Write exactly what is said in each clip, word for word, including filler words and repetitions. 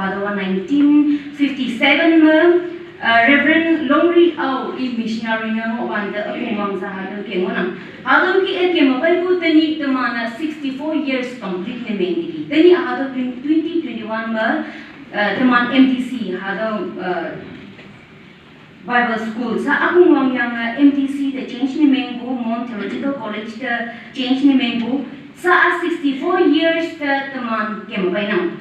Hadawa nineteen fifty-seven me, uh, Reverend Longri Au i missionary ne ngoh wante akung wangsa hatüo ke ngohnang. Hatüo ke e kemapeipu tenyih teman-e sixty-four years complete ne meng niki. Tenyih hatüo twenty twenty-one me, uh, teman M T C hatüo, uh, Bible School sa akung wangyange M T C te change ne mengpu, Mon Theological College te change ne mengpu, sa a sixty-four years te teman kempeinang.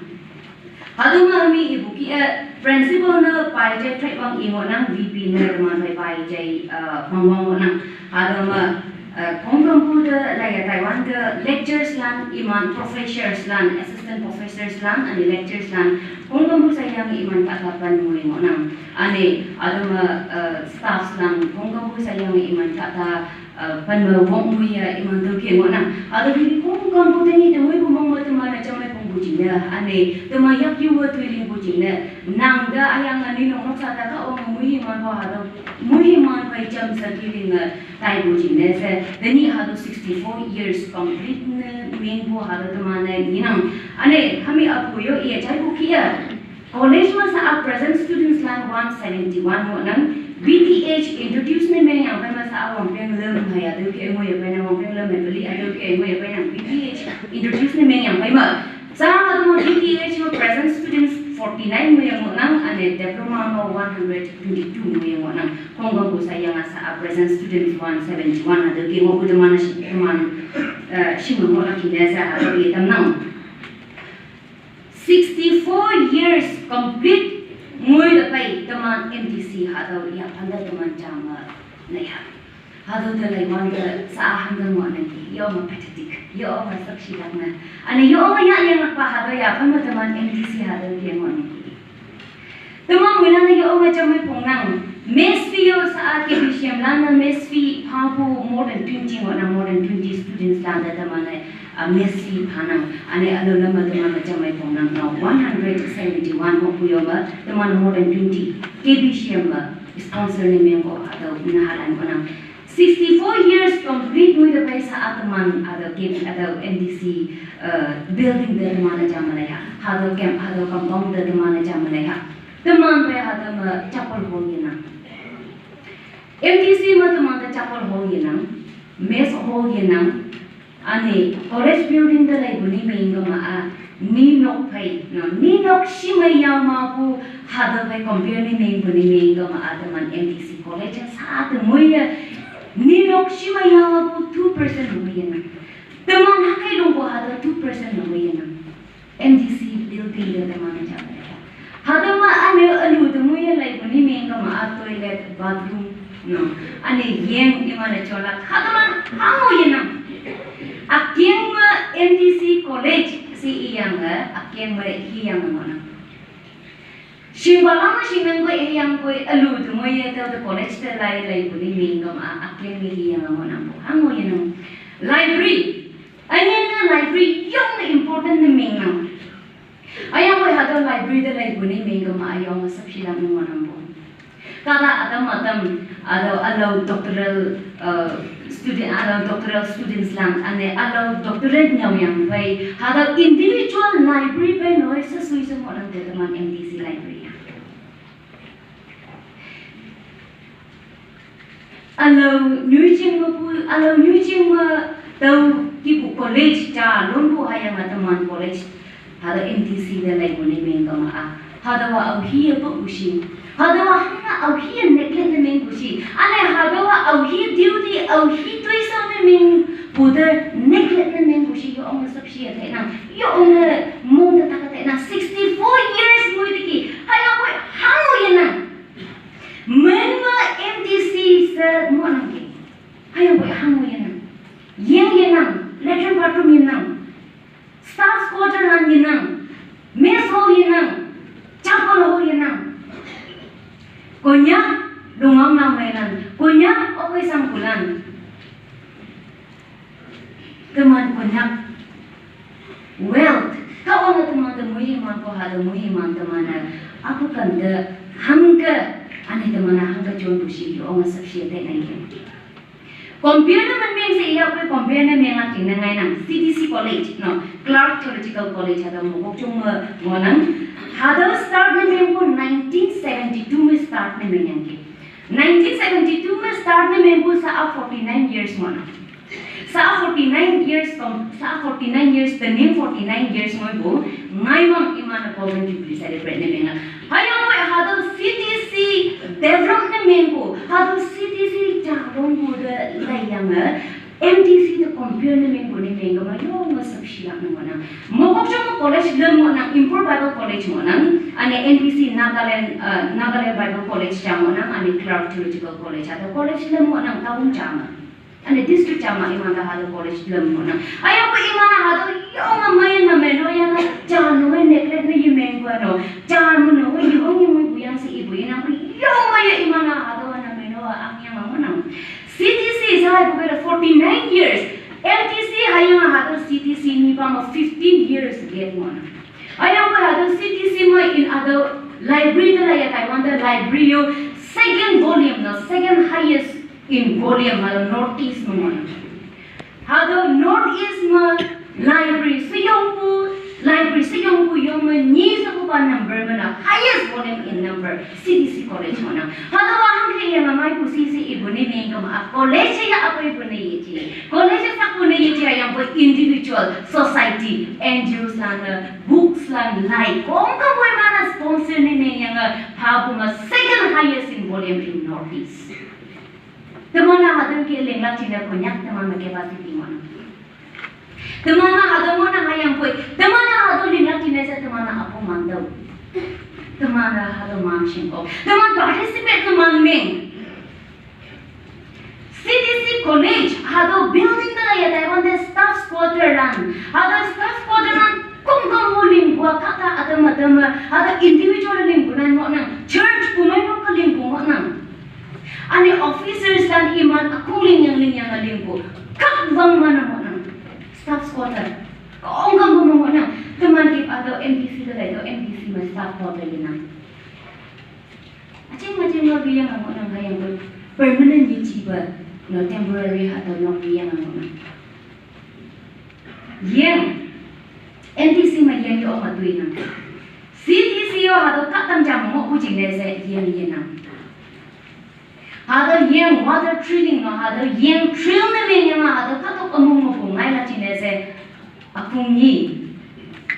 Hatüo me mi ipu ki e principal ne pai jai trade wang i ngohnang, V P ne teman pai pai jai, uh, wang wang ngohnang. Hatüo me, uh, khongkümpu te laiya Taiwan te lecturers lan, iman professors lan, assistant professors lan, üne lecturers lan, khongkümpu sayang iman kahta pen ngoi ngohnang. Üne, hatüo me, uh, staffs lan, khongkümpu sayang iman kahta, uh, pen me wong ngoi ya iman tüo ke ngohnang. Hatüo ke khongkümpu tenyih te woipu mong me teman-e jamei pongpu jingne. Üne, teman yak yuwe toi lingpu jingne. Nang te üyange ninong noksa te Kahwange moiman pha hatüo, moiman phei jamshe ki linge taipu jingne she. Tenyih hatüo sixty-four years complete ne mengpu hatüo teman-e ngenang. Üne, hami apu yo ye jaipu ki e. College me sa a present students lan one seventy-one ngohnang, B T H introduce ne mengyang phei me sa a wangpeng lüm hei hatüo ke ngoiye peinang, wangpeng lüm hei peli hatüo ke ngoiye peinang, B T H introduce ne mengyang phei me. Sa hatüo me B T H me present students forty-nine ngoiye ngohnang, üne diploma me one hundred twenty-two ngoiye ngohnang. Khongkümpu sayang a sa a present students one seventy-one hatüo ke ngohpu teman-e shi, teman, eh, shing ngohlak jingne she hatüo ye tamnang. Sixty-four years complete ngoi te pei teman M T C hatüo yaphan te teman jam me neiha. Hatüo te leiwante sa hangke ngohnangki, yonge pathetic, yonge sakshilak ne. Üne yonge yayanglakpa hatüo yaphan me teman M T C hatüo ke ngohnangki. Teman moilan-e yonge jamei pongnang. Mess fee yo sa a K B C M lan-e mess fee phapu more than twenty ngohnang, more than twenty students lan te teman-e, ah, mess fee phanang. Üne ülao lam me teman-e jamei pongnang no one hundred seventy-one ngohpu yo me teman more than twenty K B C M me sponsor ne mengpu hatüo nahalan ngohnang. Sixty-four years complete ngoi te pei sa a teman hatüo ke hatüo M T C, uh, building te teman-e jam me leiha. Hatüo camp, hatüo compound te teman-e jam me leiha. Teman phei hatüo me chapel hall yenang. M T C me teman te chapel hall yenang, mess hall yenang, üne college building te leipu ni meng kema a, ni nok phei, no, ni nok shimei yao mapu, hatüo phei compare ni mengpu ni meng kema a, teman M T C college sa te moiye, ni nok shimei yao mapu two percent moiye nang. Teman hakai longpu hatüo two percent moiye nang. M T C building te teman-e jam me leiha. Hatüo me üne ülu te moiye leipu ni meng kema a toilet, bathroom, no. Üne yeng iman-e jolak. Hatüo me hango yenang. Akeng me M T C college she iyange, akeng me hiyange ngohnang. Shingpa lang me shingnang pei hiyangpoi ülu te moiye tüo te college te lai leipu ni meng kema a, akeng me hiyange ngohnangpu. Hango yenang. Library. Ünyei ne library yonge important ne mengnang. Üyangpoi hatüo library te leipu ni meng kema a yonge sapshilak ne ngohnangpu. Kahta ütam ütam, hatüo ülao doctoral, uh, student, ülao doctoral students lan, üne ülao doctorate nyüoyang phei, hatüo individual library phei noi she sui she ngohnang te teman M T C library ya. Ülao nyoijing mepu, ülao nyoijing me tao kipu college ja lonpu hüyange teman college. Hatüo M T C te leipu ni meng kema a. Hatüowa aohi ye pokpu shi. Hatüowa hangke aohi ye neglect ne mengpu shi. Üne hatüowa aohi duty, aohi toishao ne mengpu te neglect ne mengpu shi. Yonge sapshi ye tainang. Yonge mong te tak tainang. Sixty-four years ngoi teki. Hüyangpoi hango yenang. Min me M T C she ngohnangki. Hüyangpoi hango yenang. Yeng yenang. Latrine bathroom yenang. Staff's quarter lan yenang, mess hall yenang, chapel hall yenang. Konyak, lungong nang meilan, Konyak, okei sangkulan. Teman Konyak, wealth, Kahwange teman te moiman ko hatüo moiman teman-e, apu kan te hangke, üne teman-e hangke jonpu shi, yonge sapshi ye tainang ye. Compare ne men meng she iyapoi compare ne menglak jingne ngainang. C T C College, no, Clark Theological College, hatüo Mokokchung me ngohnang. Hatüo start ne meng yangki. Nineteen seventy-two me start ne mengpu sa a forty-nine years ngohnang. Sa a forty-nine years kom, sa a forty-nine years, the name forty-nine years ngoipu, ngaimang iman-e Golden Jubilee celebrate ne mengnang. Hüyangpoi hatüo C T C develop ne mengpu, hatüo C T C jalongpu te laiyange, M T C te compare ne mengpu ne mengkema yonge shapshilak ne ngohnang. Mokokchung me college lüm ngohnang, Impur Bible College ngohnang, üne N B C Nagaland, uh, Nagaland Bible College ja ngohnang, üne Clark Theological College, hatüo college lüm ngohnang, town ja me. Üne district ja me iman te hatüo college lüm ngohnang. Hüyangpoi iman-e hatüo yonge meiye ne meno yange, ja no neglect ne yemengpu no, ja me no yewang yemeipu yang she ipu yenangpu yonge meiye iman-e hatüo ne meno angyange ngohnang. C T C sa ipu kei forty-nine years. M T C hüyange hatüo C T C nipa me fifteen years gap ngohnang. Hüyangpoi hatüo C T C me in hatüo library te laiye Taiwan te library yo second volume no, second highest in volume hatüo North East me ngohnang. Hatüo North East me library sheyongpu, library sheyongpu yong me nyi shepupa number me na highest volume in number C T C college ngohnang. Hatüowa hangke yeme meipu C C ipu ne mengkema college ya apeipu ne yeji. College sakpu ne yeji hüyangpoi individual, society, N G Os lan-e, books lan lai. Khongkümpu iman-e sponsor ne mengyange phapu me second highest in volume in North East. Teman-a hatüo ke linglak jingne Konyak teman me capacity ngohnang. Teman-a hatüo ngohnang hüyangpoi, teman-a hatüo linglak jingne she teman-a apu mantüoh. Teman-a hatüo man shingko. Teman participate ne man meng. C T C College, hatüo building te laiye Taiwan te staffs quarter lan. Hatüo staffs quarter lan khongkümpu lingpu-a kahta ütam ütam-e, hatüo individual lingpu lan ngohnang, church pu mei nok ke lingpu ngohnang. Üne officers lan iman ükhong lingyang lingyange lingpu, kah wang man-e ngohnang. Staffs quarter khongkümpu me ngohnang. Teman kih hatüo M T C te laiye, hatüo M T C me staff quarter yenang. Üjing üjing nok yeyange ngohnang hüyangpoi permanent yejipa, no temporary hatüo nok yeyange ngohnang. Yeng, M T C me yeng yo me toinang. C T C yo hatüo kahtam ja me ngohpu jingne she yeng yenang. Hatüo yeng water drilling no, hatüo yeng drill ne mengyange hatüo kahtok ümong mepu ngailak jingne she ükhong nyi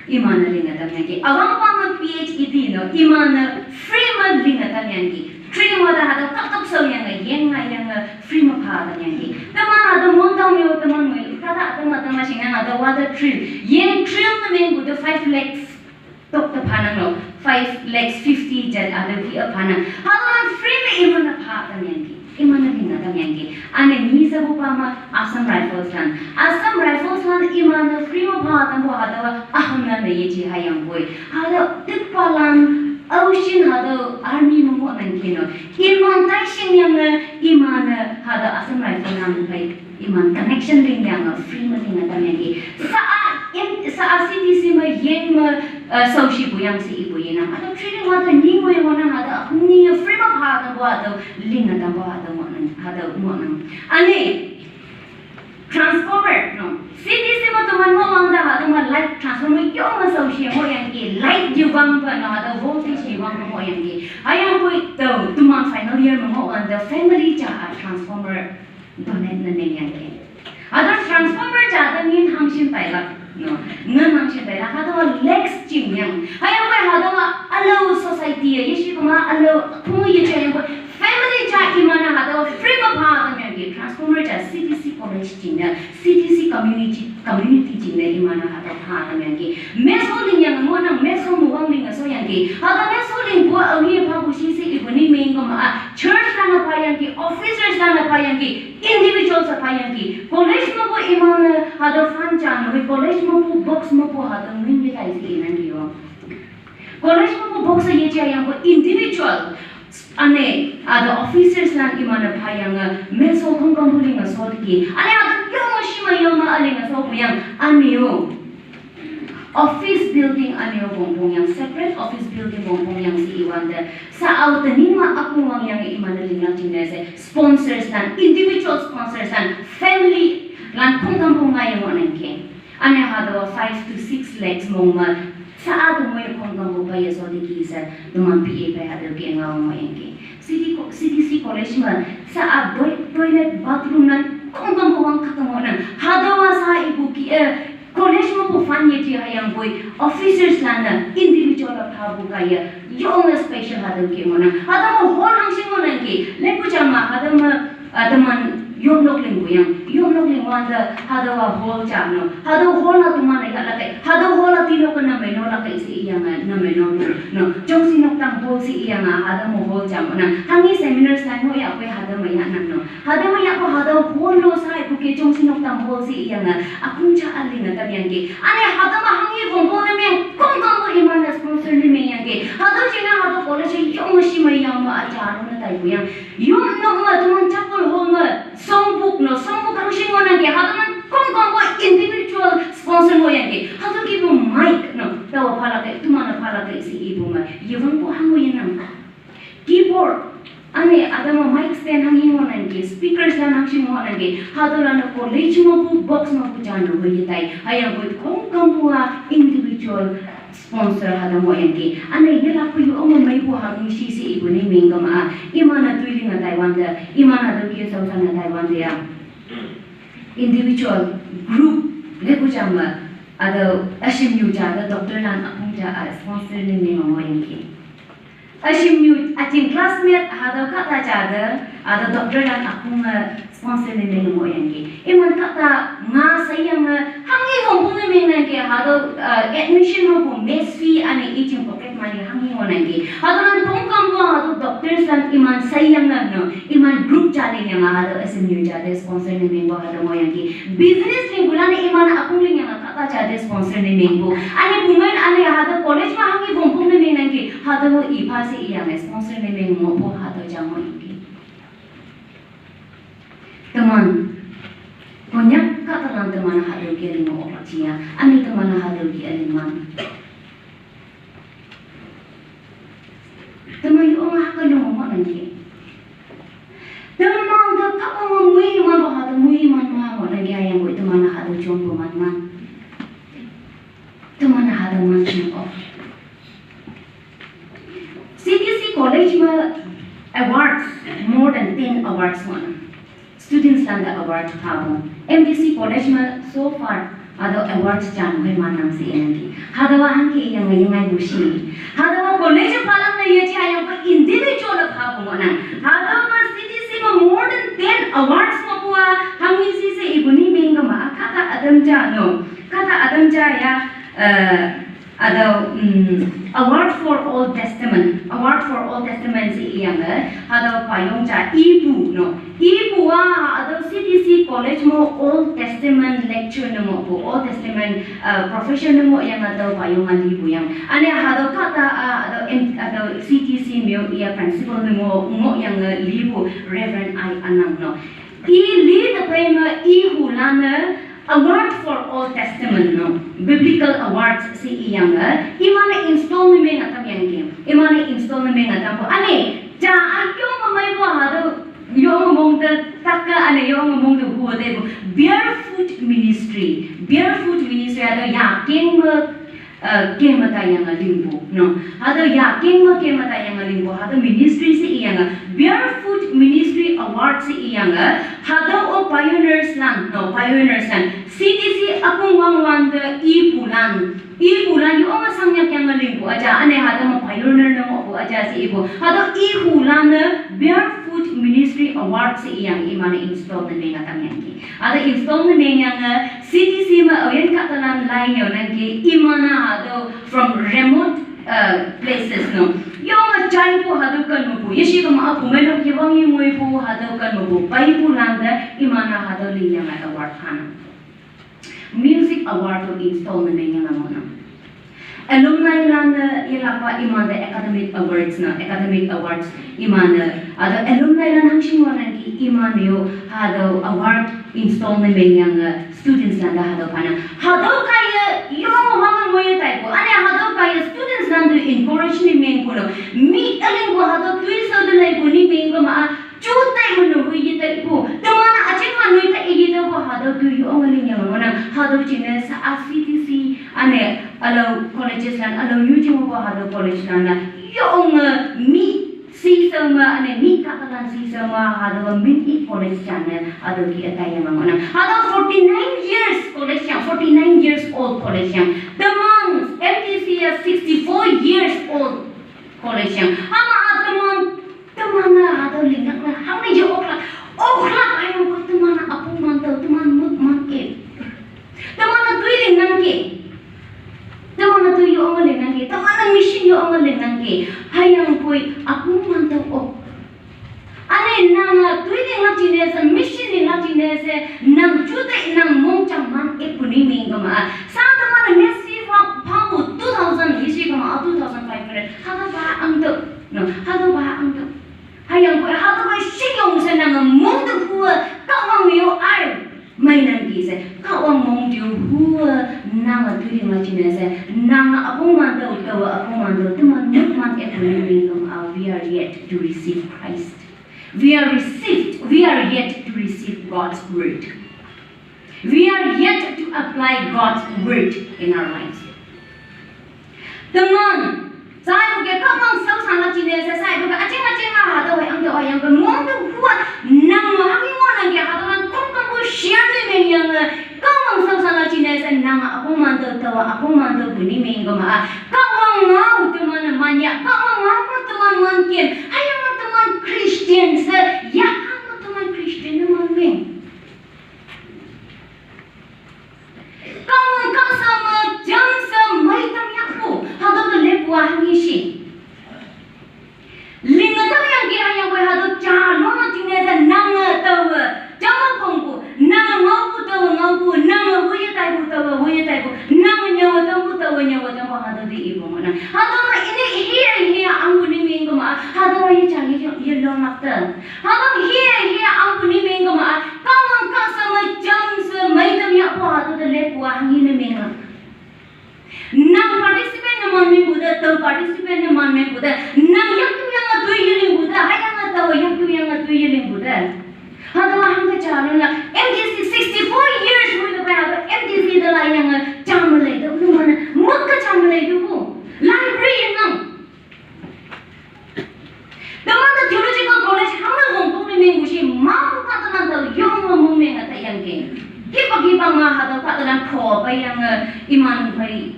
iman-e linge tamyangki. Üwangpa me P H E D no, iman-e free me linge tamyangki. Drilling water hatüo kahtok shaoyange yeng ngaiyange free me pha tamyangki. Teman hatüo Mon town yo teman me, kahta teman teman shingnang hatüo water drill, yeng drill ne mengpu te five lakhs tok te phanang no, five lakhs fifty jan hatüo ki-e phanang. Hatüolan free me iman-e pha tamyangki. Iman-e linge tamyangki. Üne nyi shepupa me Assam Rifles lan. Assam Rifles lan iman-e free me pha tampu hatüowa ühamlan ne yeji hüyangpoi, hatüo tüopalan aoshin hatüo army me ngohnangki no. Iman taishingyange iman-e hatüo Assam Rifles lan phei iman connection lingyange free me linge tamyangki. Sa-a in, sa-a C T C me yeng me, eh, shaoshipu yang she ipu yenang. Hatüo drilling water nyi wei ngohnang hatüo ükhong nyi-e free me pha tampu hatüo linge tampu hatüo ngohnang, hatüo ngohnang. Üne transformer no, C T C me teman ngohwante hatüo me light transformer yong me shaoshi ngohyangki, light yewangpe no hatüo voltage yewangpe ngohyangki. Hüyangpoi tao teman final year me ngohwante family ja-a transformer donate ne mengyangki. Hatüo transformer ja te ngin hangshin tailak no, ngin hangshin tailak, hatüowa lakhs jingyang. Hüyangpoi hatüowa ülao society-e yeshikema ülao khong yeje hüyangpoi family ja iman-e hatüowa free me pha tamyangki. Transformer ja C T C college jingne, C T C community, community jingne iman-e hatüo pha tamyangki. Meso lingyange ngohnang, meso muwang linge shoyangki. Hatüo meso lingpu aohi phapu shi she ipu ne mengkema-a church lan-e phayangki, officers lan-e phayangki, individuals-e phayangki. College mepu iman-e hatüo fund ja no, college mepu box mepu hatüo min ye tai she inangki yo. College mepu box-e yeje hüyangpoi individual, üne hatüo officers lan iman-e phayange meso khongkümpu linge shotki. Üne hatüo yonge shi me yonge ülinge shopu yang üne-o office building üne-o wongpong yang, separate office building wongpong yang she iwante, sa-ao tenyih me ükong wangyange iman-e linglak jingne she sponsors lan, individual sponsors lan, family lan khongkümpu ngaiye ngohnangki. Üne hatüowa five to six lakhs mong me Sa a tu mo ye kong kong ko pa ye so de ki sa teman P A pa hatüo ke ngao mo yangki. C D ko, C D C college me sa a toi-, toilet bathroom nan kong kong ko wang kata mo nan. Hatüowa sa ipu ki, eh, college mepu fund yeji hüyangpoi officers lan-e individual a phapu kaiye yonge special hatüo ke ngohnang. Hatüo me hall hangshin ngohnangki. Lepu ja me hatüo me, ah, teman yopnok lingpu yang. Yopnok ling wante hatüowa hall ja no. Hatüo hall a teman-e yahlak kei. Hatüo hall a tinok-e name nolak kei she iyange, name no no. Jongsi noktang hall she iyange, hatüo me hall ja ngohnang. Hanghi seminars lan mo yahpoi hatüo me yahnang no. Hatüo me yahpu hatüo hall no sa ipu ke jongsi noktang hall she iyange, akung ja a linge tamyangki. Üne hatüo me hanghi wongpong ne meng, kong kongpu iman-e sponsor ne mengyangki. Hatüo jingne hatüo college yonge shi me yang me aja aro ne taipu yang. Yopnok me teman chapel hall me songbook no, songbook hangshin ngohnangki. Hatüo me kong kongpu individual sponsor ngohyangki. Hatüo kipu mic no, taowa phalak kei, teman-e phalak kei she ipu me yewangpu hango yenang. Keyboard, üne hatüo me mic stand hanghi ngohnangki, speakers lan hangshin ngohnangki, hatüolan-e college mepu box mepu ja no yetai, hüyangpoi kong kongpu a individual sponsor hatüo ngohyangki. Üne yelakpu yonge meipu hanghi shi she ipu ne meng kema a, iman-e toi linge taiwante, iman hatüo ke shaoshan-e taiwante ya. Individual, group, lepu ja me, hatüo üshimnyu ja te doctor lan akung ja a sponsor ne meng ngohyangki. Üshimnyu üjing classmate hatüo kahta ja te, hatüo doctor lan akung a sponsor ne meng ngohyangki. Iman kahta nga sheyange hanghi wongpong ne mengnangki hatüo, eh, admission mepu mess fee üne ijing pocket money hanghi ngohnangki. Hatüolan kong kongpu hatüo doctors lan iman sheyange no, iman group ja lingyange hatüo S M U ja te sponsor ne mengpu hatüo ngohyangki. Business lingpulan-e iman akung lingyange kahta ja te sponsor ne mengpu. Üne pumen üne hatüo college me hanghi wongpong ne mengnangki. Hatüo ipha she iyange sponsor ne meng ngohpu hatüo ja ngohyangki. Teman, Konyak kahtalan teman hatüo ke ling ok jia, üne teman hatüo ke lingman. Teman yonge hüke lingok ngohnangki. Teman te kahwang moiman-o hatüo moiman ma ngohnangki hüyangpoi teman hatüo jongpu manman. Teman hatüo manjing ok. C D C college me awards, more than ten awards ngohnang. Students lante award phapu. M D C college me so far hatüo awards jan hoi mannang she inangki. Hatüowa hangke iyange yengaipu shi. Hatüowa college phalan ne yeji hüyangpoi individual phapu ngohnang. Hatüowa C D C me more than ten awards ngohpu a, hanghi shi she ipu ne meng kema a, kahta ütam ja no. Kahta ütam ja ya, eh, hatüo, mm, Award for Old Testament, Award for Old Testament she iyange, hatüo payong ja ipu no. Ipu a, hatüo C D C college me Old Testament lecture ne ngohpu, Old Testament, eh, professor ne ngohyange hatüo payong a lipu yang. Üne hatüo kahta a, hatüo M-, hatüo C D C me-o iya principal ne ngoh, ngohyange lipu Reverend I Anang no. I li te phei me ihulan-e Award for Old Testament no, Biblical Awards she iyange, iman-e install ne meng a tamyangki, iman-e install ne meng a tampu. Üne, ja a yonge meipu hatüo, yonge mong te take, üne yonge mong te hu teipu, Barefoot Ministry, Barefoot Ministry hatüo yakeng me, eh, keme taiyange lingpu, no. Hatüo yakeng me keme taiyange lingpu, hatüo ministry she iyange, Barefoot Ministry Award she iyange, hatüo-o pioneers lan, no, pioneers lan, C D C ükong wangwante ipulan, ipulan yonge shangyakyange lingpu üja, üne hatüo me pioneer ne ngohpu üja she ipu, hatüo ipulan-e Barefoot Ministry Award she iyange iman-e install ne meng a tamyangki. Hatüo install ne mengyange, eh, C D C me aoyin kahtalan lai nyoinangki iman-a hatüo from remote, eh, places no. Yonge jaipu hatüo ken mepu. Yeshi kema apu meinok yewang yengoipu hatüo ken mepu. Peipu lante iman-a hatüo lingyange award phanang. Music award-o install ne mengyange ngohnang. Alumni lan-e yelakpa iman te academic awards na, academic awards iman-e, hatüo alumni lan hangshin ngohnangki iman-e-o, hatüo award install ne mengyange students lante hatüo phanang. Hatüo kaiye yonge wange moiye taipu. Üne hatüo kaiye students lante encourage ne mengpu no. Mi ülingpu hatüo toishao te leipu ne mengpu ma-a. Jutai me no hui yetaipu. Teman-a üjing me noi ta yetaipu hatüo ke yonge lingyange ngohnang. Hatüo jingne sa a C D C üne Alo colleges lan, alo nyu jing ko hado college lan na. Yong mi si sama ane mi katalan si sama hado min i college chan ne hado ki atai yang mana. Hado forty-nine years college yang, forty-nine years old college yang. Teman M T C ya sixty-four years old college yang. Ama a teman, teman na hado lingak na. Hang ni je oklak, oklak ayang ko teman na apung mantau, teman mut man ke. Teman na tui lingnang ke. Teman na tui yo ong lingnang ke. Teman na mission yo ong lingnang ke. Hayang poi aku mantau ok. Ane nang a tui linglak chinese, mission linglak chinese, nang chute nang mong chang man e puni ming kama. Sa teman na mesi fa pamu two thousand isi kama, two thousand five hundred. Hada ba ang to. No, hada ba ang to. Hayang poi hada ba shiyong se nang mong tu hua, kawang yo ai. Mai nang ki se, kawang mong diu hua nang a tui ling la chinese, nang a apung man tau tau a apung man tau, teman mut man e puni ming kama, we are yet to receive Christ. We are received, we are yet to receive God's word. We are yet to apply God's word in our lives. Teman, sai bu ke kamang sau sang la chinese, sai bu ke aching aching a hada wai ang de wai yang ke mong tu hua nang mo hang mo nang ke hada man kong kong bu share ni meng yang, kamang sau sang la chinese, nang a apung man tau tau a apung man tau puni ming kama. Kawang ngau teman man ya, kawang ngau teman man kin. Hayang teman Christian se, ya hang teman Christian man meng. Kawang kasa ma jam sa mai tam yak pu. Hado to le pua hangi shi. Linga tam yang ki hayang wai hado cha lo ma ting ne sa nang a tau a. Jam a pong pu. Nang a ngau pu tau a ngau pu. Nang a wui a tai pu tau a wui a tai pu. Nang a nyaw a tam pu tau a nyaw a tam pu hado di i pong na. Hado ma ini hi a hi a ang pu ni ming kama. Hado a ye cha ye lo mak ta. Hado hi a hi a ang pu ni ming kama. Kawang kasa ma jam sa mai tam yak pu hado to le pua hangi ni ming la. Nang participate na man meng bu de, tau participate na man meng bu de. Nang yak tu yang a tui yeling bu de, hayang a tau yak tu yang a tui yeling bu de. Hada ma hang ka cha lo la, M T C sixty-four years mu de ba hada M T C de la yang a cha ma lei de, lu mana, mak ka cha ma lei de bu. Library yang nang. Teman ta theological college hang na wong pung ni meng bu shi, ma bu ka teman ta yong wong mung meng a ta yang ke. Kipa kipa ma hada ka teman ko pa yang, eh, iman pai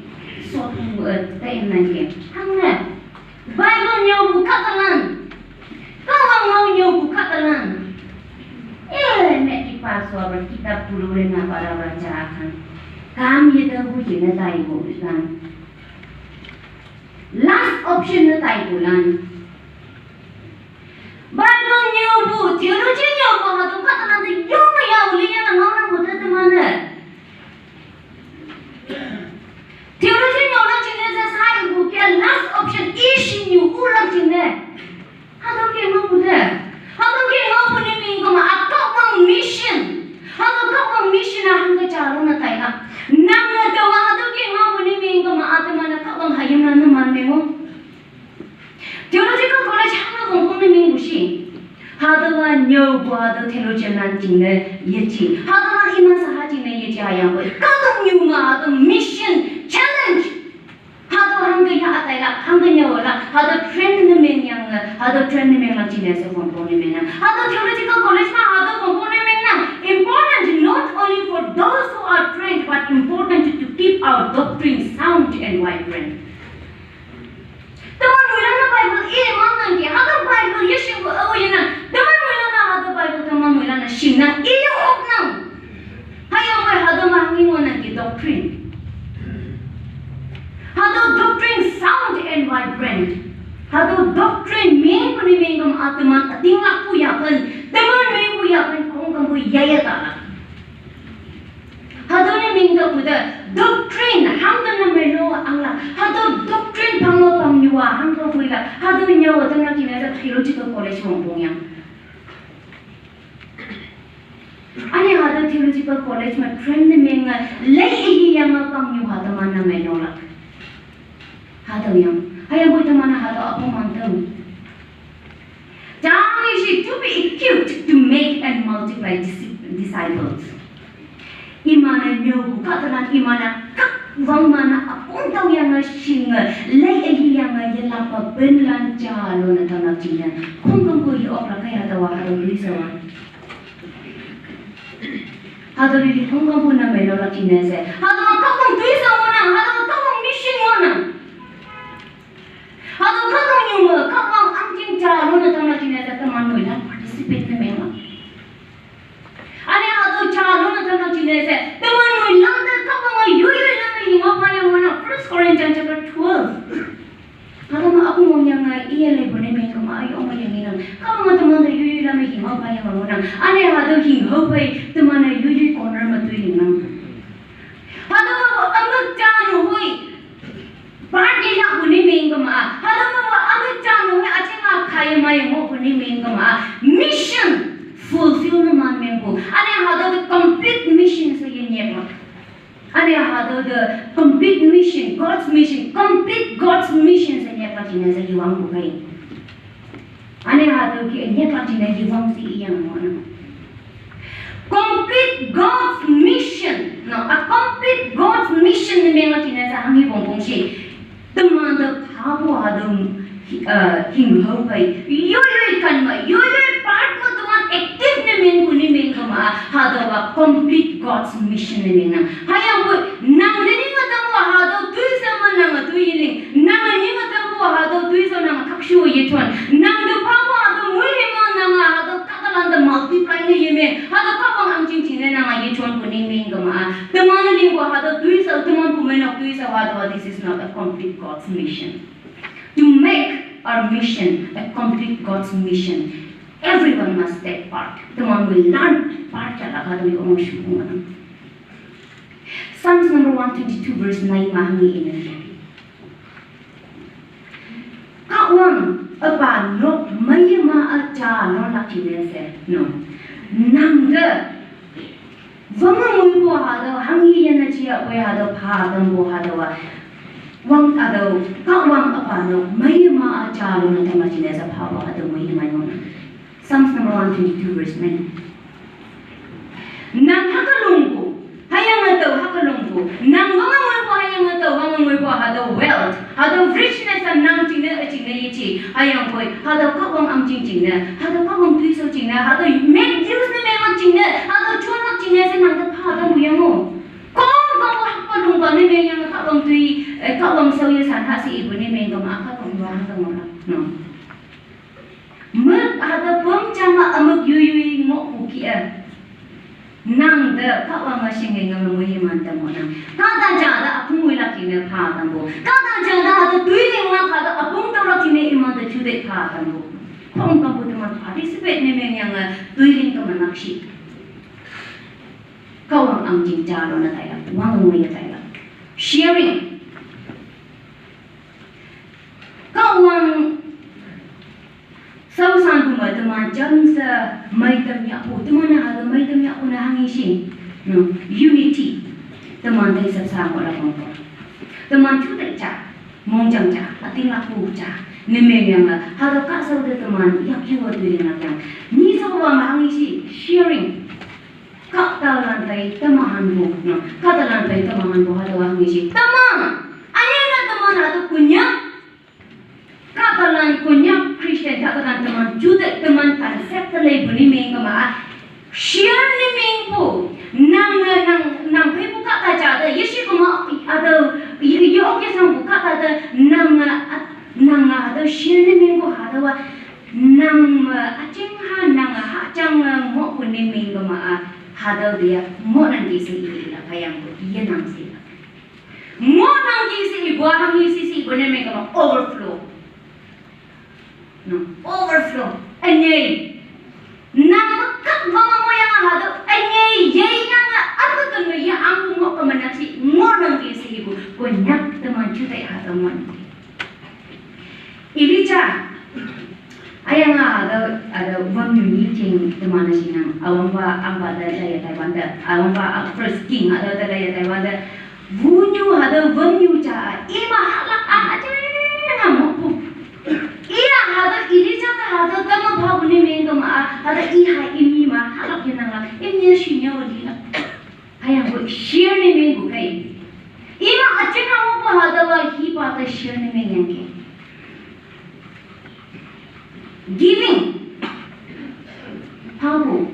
so tu, eh, ta yang nang ke. Hang na. Bible nyo bu ka teman. Kawang mau nyo bu ka teman. Eh, me kipa so ba kita pulu le na para ba cha kan. Kam ye ta bu ye na tai bu kan. Last option na tai bu lan. Bible nyo bu, theology nyo bu, hadu ka teman de yong ya u li ya na ngau na bu de teman ne. Theology nyo la chingne sa sai bu ke last option ishi nyo u la chingne. Hadu ke ngau bu de. Hadu ke ngau bu ni ming kama a Kawang mission. Hadu Kawang mission a hang ka cha lo na tai la. Nang na de wa hadu ke ngau bu ni ming kama a teman na Kawang hayim na na man meng o. Theological college hang na wong pung ni meng bu shi. Hadu wa nyo bu hadu theologian nan chingne ye chi. Hadu wa iman sa ha chingne ye chi hayang ko. Ka tung nyu ma hadu mission challenge. Hadu hang ka ya a tai la, hang ka nyo la, hadu train ni meng yang, hadu train ni meng la chingne sa wong pung ni meng na. Hadu theological college ma hadu wong pung ni meng na. Important not only for those who are trained, but important to keep our doctrine sound and vibrant. Teman mulan na Bible i man nang ke, hada Bible ye shing ko awo ye nang. Teman mulan na hada Bible teman mulan na shing nang, i ye ok nang. Hayang wai hada ma ngi mo nang ke doctrine. Hada doctrine sound and vibrant. Hada doctrine meng puni meng kam a teman ating lak pu ya pen. Teman meng pu ya pen kong kam pu ya ya ta lak. Hadu ni ming to kuda doctrine hang to na melo ang la. Hadu doctrine pang lo pang nyua hang to kui la. Hadu nyawa to na kina sa theological college wong pung yang. Ani hadu theological college ma train ni ming lei ihi yang pang nyua to man na melo la. Hadu yang. Hayang bui to man hadu apa man to. Chang ishi to be equipped to make and multiply discip- disciples. Imana nyobu katalan imana kak wang mana apung tau Jan cha lo na tam lak jing ne. Khongkam pu yi ok lak kai hatüowa hatüo lui sa wa. Hatüo lili khongkam pu na mei lo lak jing ne she. Hatüowa Kahwang tui sa ngohnang, hatüowa Kahwang mission ngohnang. Hatüo Kahwang nyu me, Kahwang ahngching ja lo ne tam lak jing ne she, teman moilan participate ne meng ma. Üne hatüo ja lo ne tam lak jing ne she, teman moilan te Kahwang-e yoi yoi lam me yinga pha yang ngohnang, First Corinthians chapter twelve. Hatüo me Kahwang yange iye leipu ne meng kema, ayo me yange nang. Kahwang-e teman te yoi yoi lam me yinga pha yang ngohnang. Üne hatüo hing hao phei, teman-e yoi yoi corner me toi lingnang. Hatüo me ümük ja nu hoi. Party lak pu ni meng kema. Hatüo me wa ümük ja nu hoi üjing a kaiye mei ngohpu ni meng kema. Mission fulfill ne man mengpu. Üne hatüo te complete mission she ye nyep ma. Üne hatüo te complete mission, God's mission, complete God's mission she nyep lak jing ne she yewangpu khei. Üne hatüo ke nyep lak jing ne yewang she iyang ngohnang. Complete God's mission. No, a complete God's mission ne meng lak jing ne she hanghi wongpong shi. Teman te phapu hatüo, uh, hing hao phei. Yoi yoi kan me, yoi yoi part me teman active ne mengpu ni meng kema, hatüowa complete God's mission ne mengnang. Hüyangpoi, nang te nyinge tampu hatüo toi sa me nange toi ling. Nange nyinge tampu hatüo toi sa nange khakshu yejon. Nang te phapu hatüo moi hema nange hatüo kahtalan te multiply ne yemeng. Hatüo Kahwang ahngching jingne nange yejonpu ni meng kema. Teman lingpu hatüo toi sa, teman pu meinok toi sa hatüowa, this is not a complete God's mission. To make our mission a complete God's mission, everyone must take part. Teman moilan part jalak hatüo yong shu ngohnang. Psalms number one twenty-two verse nine me hanghi ine. Kahwang üpa nok meiye ma-a ja lo lak jing ne she, no. Nang te wange ngoipu hatüo hanghi yene jia poi hatüo pha tampu hatüowa. Wang hatüo Kahwang üpa nok meiye ma-a ja lo ne tam lak jing ne she phapu hatüo meiye mei ngohnang. Psalms number one twenty-two verse nine. Nang hüke longpu, hüyange tao hüke longpu. Nang wange ngoipu, hüyange tao wange ngoipu hatüo wealth, hatüo richness a nang jingne, üjingne yeji. Hüyangpoi hatüo Kahwang ahngching jingne, hatüo Kahwang toishao jingne, hatüo make use ne meng lak jingne, hatüo jon lak jingne she nang te pha tampu yang o. Khongkam hakpa longpa ne meng yange Kahwang toi, eh, Kahwang shao ye shan ha she ipu ne meng kema, Kahwang wa hatüo ngohlak, no. Mük hatüo püm ja me ümük yoi yoi ngohpu kih-e. Nang te Kahwang-e shinge ngam moiman tam ngohnang. Kahta ja te üpong moilak jingne pha tampu. Kahta ja te hatüo toi linglak hatüo üpong tüolak jingne iman te juteih pha tampu. Khongkampu teman participate ne mengyange toi ling kema nakshih. Kahwang ahngching ja lo ne tailak, wange ngoi ye tailak. Sharing. Kahwang shaoshanpu me teman jamshe meitam yahpu, teman-e hatüo meitam yahpu ne hanghi shi. No, unity. Teman te sap sa ngohlak wongpong. Teman juteih ja, mongjang ja, ütinglakpu ja ne mengyange, hatüo kahshao te teman yakyange toi linglak yang. Nyi shaowa me hanghi shi, sharing. Kahtalan phei temahanpu, no. Kahtalan phei temahanpu hatüowa hanghi shi. Teman. Ünyei ne teman hatüo Konyak. Kahtalan Konyak Christian, kahtalan teman juteih teman concept te leipu ni meng kema-a. Share ne mengpu. Nange nang, nang pheipu kahta ja te yeshi kema hatüo, ye, ye ok yeshangpu kahta te nange, a, nange hatüo share ne mengpu hatüowa. Nang me üjing ha, nange hajange ngohpu ne meng kema-a. Hatüo te ya ngohnangki she ilak, hüyangpu yenang she ilak. Ngohnangki she ipu-a hanghi shi she ipu ne meng kema overflow. No, overflow. Ünyei. Nang me kah wange ngohyange hatüo ünyei yeyange apu te me ye ahngpu ngoh kema nakshih ngohnangki she ipu Konyak teman juteih hatüo ngohnangki. Elijah, hüyange hatüo, hatüo wamnyu nyi jing teman-e shingnang, üwangpa ahngpa te laiye taiwante, üwangpa ah First King hatüo te laiye taiwante, wunyu hatüo wamnyu ja, ima hahlak a, üjingne ngohpu. Iya hatüo Elijah te hatüo tame phapu ne meng kema-a, hatüo i ha imi ma hahlak yenanglak, imi shinyo lilak. Hüyangpoi share ne mengpu khei. Ima üjingne ngohpu hatüowa hipa te share ne mengyangki. Giving. Phapu.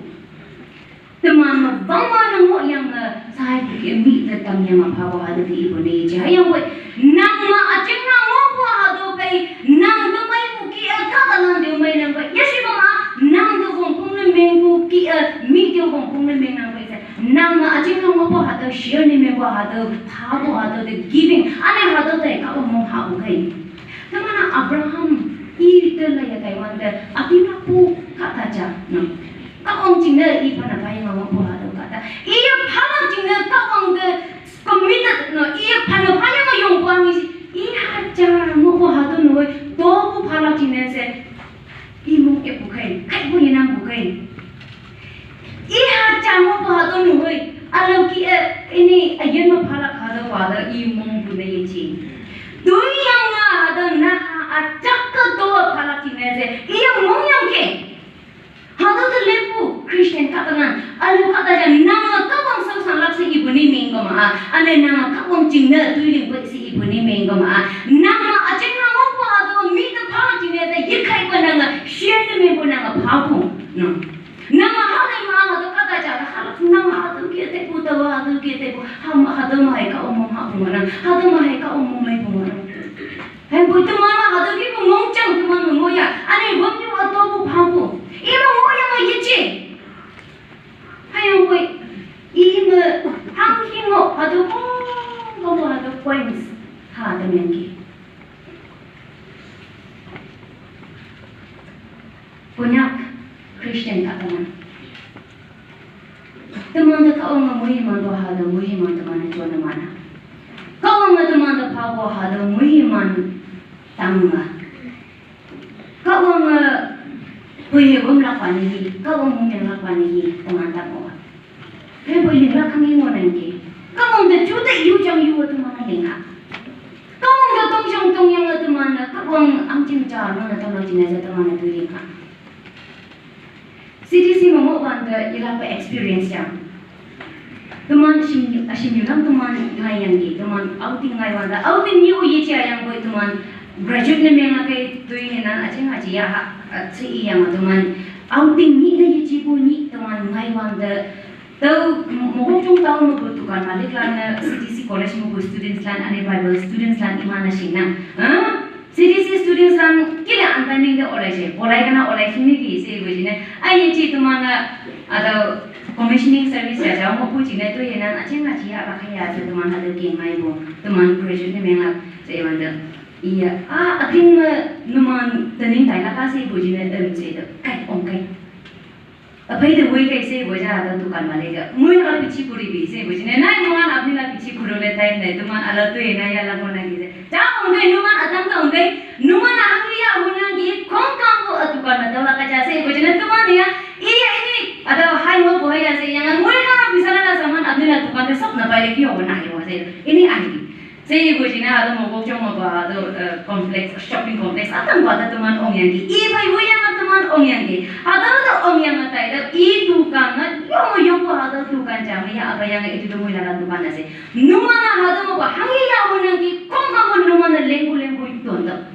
Teman me bang ma nang mo yang, eh, sai ki mi te tam yang ma phapu hadu di ibu ni je. Yang wei, nang ma ajing nang mo pu hadu kai, nang de mai pu ki, eh, ka ta nang de mai nang kai. Ya shi ba ma, nang de gong pung ne meng pu ki, eh, mi de gong pung ne meng nang kai. Nang ma ajing nang mo pu hadu, share ne meng pu hadu, phapu hadu de giving. Ane hadu de ka mo hapu kai. Teman Abraham, i te la ya kai wan de, ati ma pu ka ta ja, no. Ka ong jing ne i pa na pa yang ma pu hadu ka ta. I ya pa la jing ne ka ong de committed, no. I ya pa na pa yang ma yong pa ngi si. I ha ja mo pu hadu no, to pu pa la jing ne se. I mung e pu kai, kai pu ye nang pu kai. I ha ja mo pu hadu no hoi. Alo ki e, ini ayen ma phalak hadu wada i mung pu ne ye chi. Dui yang nga hadu na ha a jak ka do phalak chi ne se. I yang mung yang ke. Hadu de le pu Christian ka ta nang. Alo ka ta ja nang ka wang sang sang lak se i pu ni ming ko ma. Ane nang ka wang jing ne dui ling pe se i pu ni ming ko ma. Nang ma ajing nang mo pu hadu mi de phalak chi ne se. Ye kai pu nang share ne ming pu nang phapu. No. Nang a ha le ma ha do ka ta ja ta ha la nang a ha do ki te pu ta wa ha do ki te pu ha ma ha do ma hai ka o mo ha pu ma nang ha do ma hai ka o mo mai pu ma nang. Hai pu tu ma ma ha do ki pu mong chang tu ma mo ya. Ani won yu a to pu pha pu. I ma mo ya ma ye che. Hai yo pu. I ma hang ki mo ha do ko ko mo ha do points. Ha do men ki. Konyak Christian ka ta nang. Teman de ka ong muhiman do ha de muhiman teman de chona mana. Ka ong teman de pha bo ha de muhiman tang ma. Ka ong hui ye gom lak pa ni hi, ka ong mung yang lak pa ni hi, teman ta ko. He bo ling lak kang ing nang ke. Ka ong de chu de yu jang yu teman de ling ha. Ka ong de tong jang tong yang teman de, ka ong ang jing ja no na teman jing ja teman de tu ling ha. C D C mamo ban de ila pe experience yang. Teman asim, asim yulam teman ngai yang di, teman outing ngai wan da, outing ni u ye chia yang boi teman graduate ne meng akai tui ne nan aching achi ya ha, achi yang teman outing ni ne ye chi bu ni teman ngai wan da. Tau mo chung tau mo bu tukan malik lan ne C D C college mo bu students lan ane Bible students lan imana sing na. Huh? C D C students lan kile anta ning de olai se, olai kana olai sini ki se ibu jine. Ai ye chi teman na ada commissioning service ya jao mo pu jine tu ye nan aching achi ya ba kaya se teman ada ke mai bo. Teman graduate ne meng la se iwan de. Iya, a ating me numan tening tai la ka se ibu jine em se de. Kai ong kai. Apai de wei kai se boja ada tukan male ga. Mui la pichi kuri bi se boji ne. Nai numan apni la pichi kuru le time nai. Tuman ala tu ena ya la kona ki se. Ja ongkai numan atang ka ongkai. Numan ahang ya huna ki kong kang ko atukan na tawla kacha se boji ne tuman ya. Iya ini ada hai ho boya se yang mui la bisa la saman apni la tukan te sab na pai le ki ho na hai ho se. Ini ahi. Sei ibu jina ado mogok jong mo ba ado, eh, complex, shopping complex, atang ba ado teman ong yang ki. I bai bu yang teman ong yang ki. Ado ado ong yang atai ado i tukan na, yo mo yo ko ado tukan jam ya apa yang itu tumu yang tukan na se. Numa na ado mo ba hangi ya mo nang ki, kong ka mo numa na lengku lengku itu ando.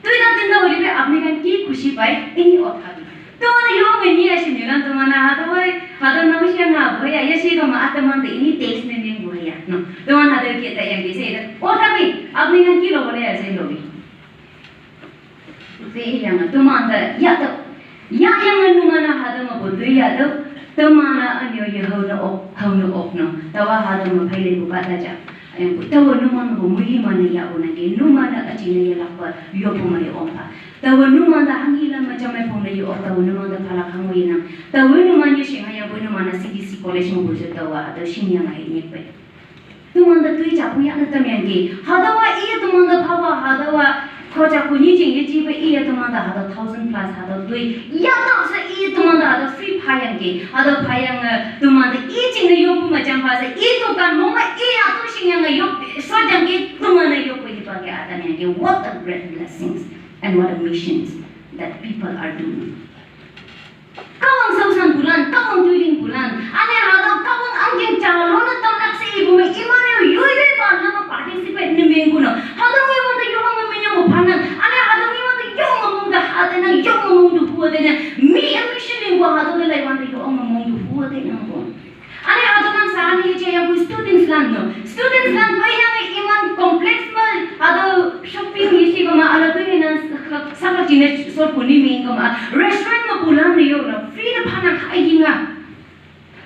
Tui da tinda wali pe apni kan ki khushi pai, ini ot habi. Tumana yo me ni ashi milan tumana hado wai, hado na mishi na boya, ya shi ko ma ataman de ini taste me ming boya. No, tumana hado ke ta yang ke se da. Ot habi, apni kan ki lo bole ya se lo bi. Se yang tumana ya to. Ya yang numana hado ma bo tui ya to. Tumana anyo ye hau na op, hau na op no. Tawa hado ma phaile bu kata ja. Ayang ku, tawa numan bo muhi mana ya ona ke, numana achine ya lakpa, yo puma ya ompa. Tawa numan da hangi la ma chamai pum na yo, tawa numan da phalak hangu ye nang. Tawa numan ye shinga ya bo numan na C D C college mo bo jo tawa, ado shin ya ngai nyek pe. Tuman da tui cha pu ya na tam yang ke. Hadawa iya tuman da phawa, hadawa khocha ku ni jing ye ji pe iya tuman da hada thousand plus hada tui. Ya ta sa iya tuman da hada free pha yang ke. Hada pha yang, eh, tuman da i jing na yo pu ma jang pha sa i tu kan mo ma iya tu shin yang yo so jang ke tuman na yo pu hi pa ke atan yang ke. What a great blessings and what a missions that people are doing. Kawang sausan bulan, kawang tuiling bulan. Ane hado kawang angking chalo na tamnak se ibu me imane yui yui pa na ma participate ni mengkuno. Hado ngi wanda yo ma menya mo panan. Ane hado ngi wanda yo ma mung da hade na Yo mong du pu de ne, mi a mission ling ko hado de lai wan de yo mong du pu de ne ko. Ane hado nang sa ani je ya bu students lan no. Students lan bai yang iman complex ma hado shopping ni si ko ma ala tu ni na sa ka jine so pu ni mi ko ma restaurant ma pu lan de yo na free de pa na ka yinga.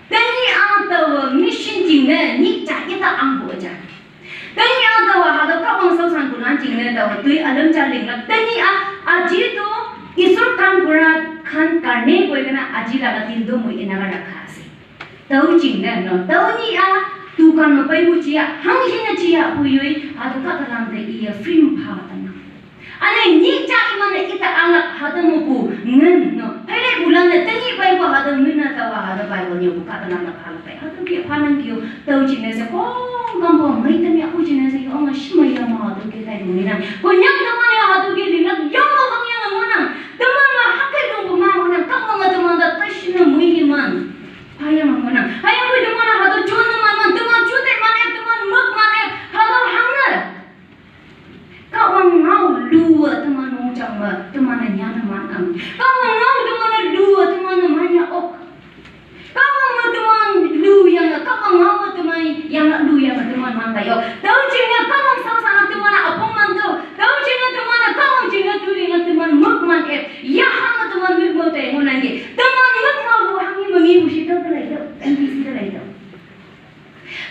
Tani a tawa mission jing ne ni cha ita ang bo ja. Tani a tawa hado ka wang sau san bulan jing ne tawa tui alam cha ling la. Tani a aji to isur kan pura kan karne koi kana aji la ka tin do mui ina ka rakha ase. Tau jing ne no. Tau ni a tu kan no pai bu ji a hang jing a ji a pu yoi hado ka talam de iya free pha ta na. Ane ni cha iman ne ita alak hada mo pu ngen no. Hele bulan ne tani Bible hada ngen na tawa hada Bible nyo pu kata na la kala pai. Hada ke pa nang kyo tau chine se kong kam po mai tani aku chine se yo ma shima ya ma hada ke tai ngi na. Ko nyam tama ne hada ke lina yo mo kang yang mo na. Tama ma hakai dong ko ma mo na. Ka mo nga tama da tashi na mui ni man. Haya ma mo na. Haya mo tama na hada chon na man man. Tama chute man e, tama mak man e. Hada hang na. Ka wang ngau lua teman nong chang ma teman na nya na man ang. Ka wang ngau teman na lua teman na man ya ok. Ka wang ma teman lu yang na ka wang ngau ma teman yang na lu yang na teman man ta yo. Tau jing na ka wang sang sang na teman na apong man tu. Tau jing na teman na ka wang jing na tu ding na teman mak man eh. Ya ha ma teman mak ma te mo nang ye. Teman mak ma bu hang ni ma ngi bu shi tau te lai tau. N P C te lai tau.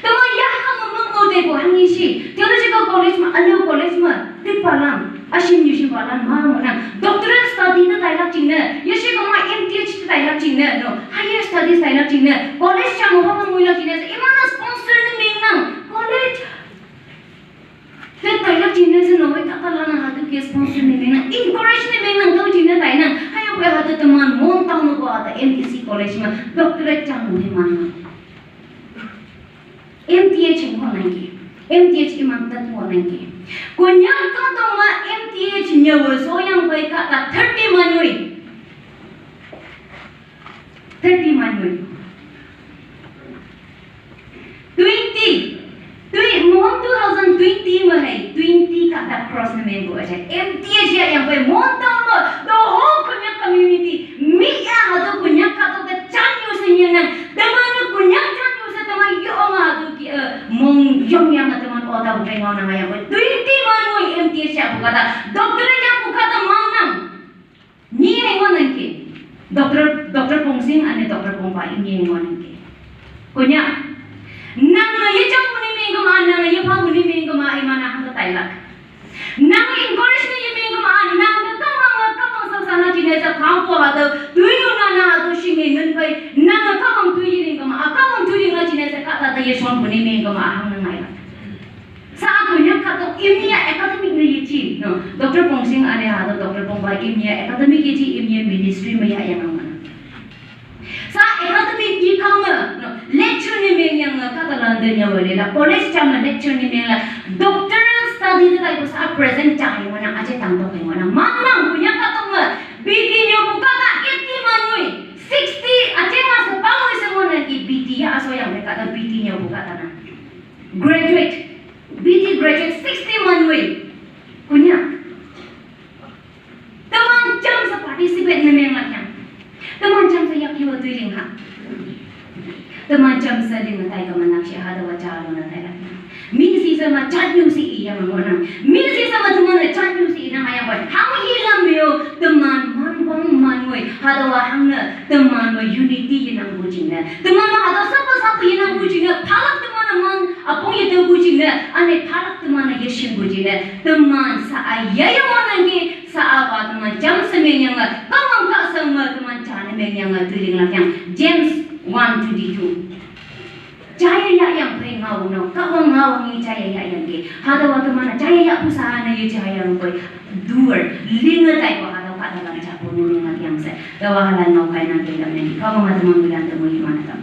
Teman ya ha ma mung mo te ko hang ishi. Theological college ma, alo college ma, tik palam, ashin yushin palam ma mo na. Doctoral study ta tailak ching ne, yashi ko ma M T H ta tailak ching ne, no. Higher studies tailak ching ne. College cha mo ha ma ngui lak ching ne. Imana sponsor ni ming nang. College. Te tailak ching ne se no, wai kata lana hatu ke sponsor ni ming nang. Encourage ni ming nang tau ching ne tai nang. Haya ko hatu teman mon tau no ko ata M T C college ma. Doctorate cha mo he man nang. M T H ko nang ke. M T H iman tat ko nang ke. Konyak ka tong ma M T H nyawa so yang bai ka ta thirty man wei. Thirty man wei. Twenty. Tui, mo two thousand twenty ma hai. Twenty ka ta cross na men ko aja. M T H ya yang bai mon tong ma. The whole Konyak community. Mi ya hadu Konyak ka to ta chan yu se nyen nang. Teman Konyak chan yu se teman yo nga hadu ki, eh, mong yong yang teman ota bu bai ngau nang ayang bai. Twenty man wei M T H ya bu kata. Doctor ya bu kata mang nang. Ni yang ngau nang ke. Doctor, Doctor Pong Sing ane Doctor Pong Bai ni yang ngau nang ke. Konyak. Nang na ye chang bu ni ming ko ma, nang na ye pa bu ni ming ko ma, imana hang ta tailak. Nang encourage ni yemeng kama, nang ka kama nga kama sa sana chine sa khampo hada, tuyu na na hada shinge ngan pai, nang ka kama tuyu ring kama, a kama tuyu ring na chine sa kata ta ye shon puni meng kama hang na ngai. Sa aku nya kata imia academic na ye chi, no, Doctor Pong Sing ane hada, Doctor Pong Bai imia academic ye chi, imia ministry ma ya yang mana. Sa academic yi kang me, no, lecture ni meng yang, eh, kata lande nya wale la, college cham me lecture ni meng la, doctoral study de tai ko sa present cham ni wana aje tang to kai wana. Mang mang punya kata me, B T nyo bu kata eighty man wei, sixty aje ma sa pa wei sa wana ki B T ya aso yang kata B T nyo bu kata na. Graduate, B T graduate sixty man wei. Punya. Teman cham sa participate na meng la kyang. Teman cham sa yak yu tui ling ha. Teman cham sa ling tai ka manak shi ha da wa cha lo na tai la kyang. Mi si sa ma chat yu si i ya ma mo nang. Mi si sa ma teman na chat yu si i na ma ya wa. Hang hi lam yo teman man bang man wei. Ha da wa hang na teman ma unity yi nang bu jing na. Teman ma ha da sa pa sa pa yi nang bu jing na. Phalak teman na man apong yi te bu jing na. Ane phalak teman na ye shin bu jing na. Teman sa a ya ya mo nang ki Sa a wa teman cham sa meng yang a, ka wang ka sa ma teman cha ne meng yang a, tu ling la kyang. James one twenty-two. Chaya ya yang pai ngau no, ka wang ngau ngi chaya ya yang ke. Ha da wa teman chaya ya pu sa na ye chaya ru pai. Doer, ling a tai wa ha da ka da la cha pu nu ling la kyang sa. Da wa ha la ngau kai na ke da ne. Ka wang a teman wi lan teman wi man tam.